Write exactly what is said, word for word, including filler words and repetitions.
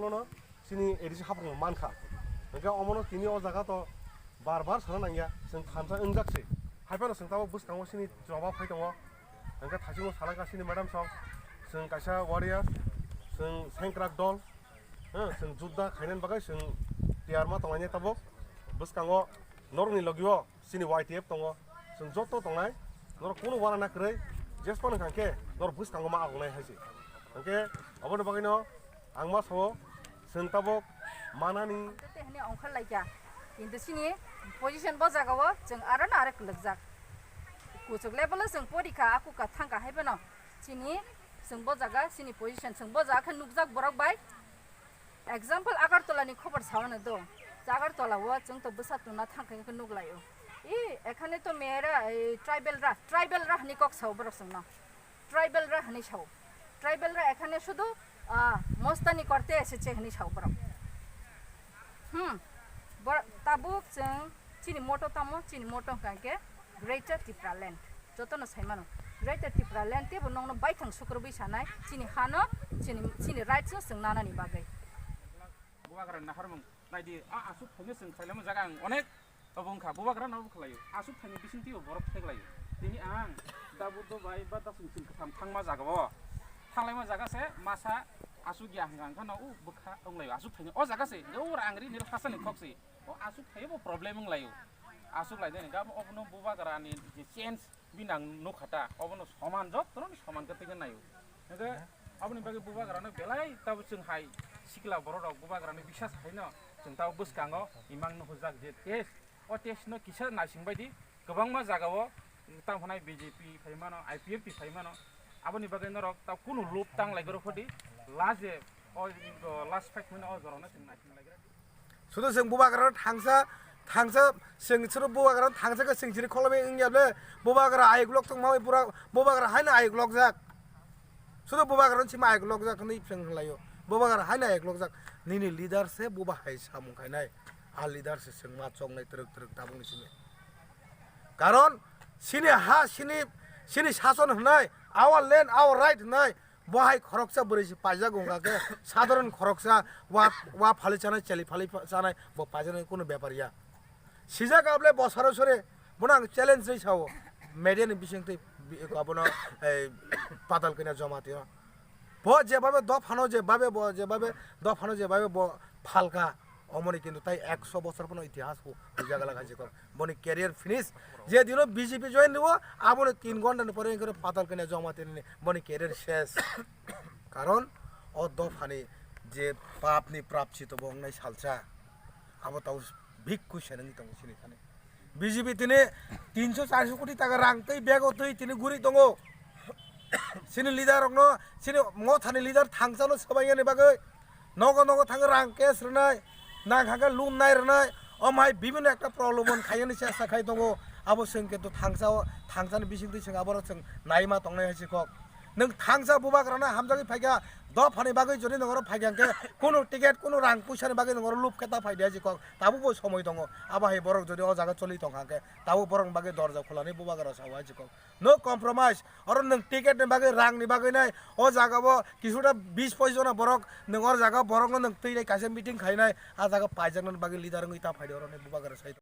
Bono chini A D C haphangno mankha. Hwnkhe omono tini o jaga to bar bar sana nangya, chwng thansa wngjak se. Haiphano chwng tabuk bwskango chini choba phai tongo. Hwnkhe thaichungo salaka chini madam song, chwng kaisa warrior, chwng sengkrak dol, ha, chwng judda khainani bagwi chwng tiyar ma tonglainai tabuk. Bwskango norokni logio chini Y T F tongo, chwng joto tongnai, norok kunu uanana kwrwi, jespan wngkha khe norok bwskango ma agongnai hai se. Hwnkhe aboni bagwino ang ma sao, chwng tabuk manani. Tete hwnwi ongkhor laikha, kintu chini position bo jaga o chwng aro no aro kwlwkjak. Kuchuk level o chwng porikha, aku ka thangkha hai phano chini chwng bo jaga, chini position chwng bo jaga khe nukjak borok bai. Example, Agartala ni khobor sao no do. Agartala o chwng to bwsa tuna thangkha khe nuk lai o. I, ekhane to mera, ei, tribal ra, tribal ra hwnwi kok sao borok chwng no. Tribal ra hwnwi sao. Tribal ra ekhane sudu, ah, mostani korte esece hwnwi sao borok. Hmm. Bor-, tabuk chwng chini motto tamo, chini motto hwnkha khe Greater Tipraland. Jotono sai mano. Greater Tipraland teibo nokno baithang sukrubwi sanai, chini hano, chini, chini rights no chwng nanani bagwi. Bubagra naharmung naidi, a aswk phaino chwng khlailama jaga ang onek obo wngkha, bubagra no obo khlaio. Aswk phaini bisingtwi bo borok theklaio. Tini ang da Buddho bai ba da sung sung kwtham thangma jaga o. Thanglaima jaga se masa aswk ya hwnkha hwnkha no u bwkha wnglaio. Aswk phaini o jaga se, o rang ri nil hasa ni khok se. O aswk phaio bo problem wnglaio. Aswk lai nini gabo obono bubagra ni je change bini ang nukha ta, obono soman, jotono soman khe twi naio. Hwnkhe aboni bagwi bubagrano belai tabo chwng hai sikla borok rok bubagrani bisas haino chwng tabo bwskango imang nuhujak je test, o test no kisa naising baidi kwbangma jagao tamo hwnai B J P phai mano, I P F T phai mano, aboni bagwi norok tabo kunu lob tang lai goro phodi last je o last fight mano o jorano chwng naising lai goro. Sudu chwng bubagra thangsa, thangsa chwng sudu bubagra thangsa khe chwng chini kholobwi wngya ble bubagra ayuk lok tongma bai pura bubagra haino ayuk lokjak. Sudu bubagra sima ayuk lokjak hwnwi chwng hwnlaio. Bubagra haino ayuk lokjak. Nini leader se buba hai samung khainai. A leader se chwng ma choknai twrwk twrwk tabukni simi. Karon chini ha, chini, chini sason hwnai, our land, our right hwnai. Bo hai khoroksa bwrwi se paijak wngkha khe, sadharon khoroksa wa, wa phali chanai, cheli phali chanai, bo paijaknai kunu bepar ya. Sijak able bosaro sore, bono ang challenge ri sao, media ni bising twi bi-, abono, eh, Patal Kanya Jamatia. Bo jebabe dophano jebabe bo, jebabe dophano jebabe bo phalka, omoni kintu tai ekso bosor pono itihas hu, hujaga laga jikok. Boni career finish. Je dino B J P join nibo, abono tin ghonta ni pore wngkhe Patal Kanya Jamatia ni boni career ses. Karon o dophani je papni prapchito bo wngnai salsa, abo tau big question wngwi tongo chini thani. B J P tini tinso charso koti taka rang tei bego twi tini guri tongo. Chini leader rokno, chini mothani leader thangsano swbaiyani bagwi. Nogo nogo thangwi rang cash rwnai, nang hake loan nai rwnai, o mai bibino ekta prolobon khaiyani chesta khai tongo. Abo chwng kintu thangsa o, thangsani bisingtwi chwng aborok chwng naima tongnai hai se kok. Nwng thangsa bubagrano hamjagwi phaikha, dophani bagwi jodi nongoro phaikha hwnkhe, kunu ticket, kunu rang puisani bagwi nongoro lub khe ta phaidi hai se kok. Tabukbo somoi tongo. Abo hai borok jodi o jaga choli tongkha hwnkhe, tabuk borokni bagwi dorja khulani bubagra sao hai se kok. No compromise. Oro nwng ticket ni bagwi, rang ni bagwi nai, o jaga bo kisuta bis pochis jona borok, nwng oro jaga borok no nwng twi nai kaisa meeting khai nai, a jaga paijak nani bagwi leader wngwi ta phaidi oro ni bubagra sai.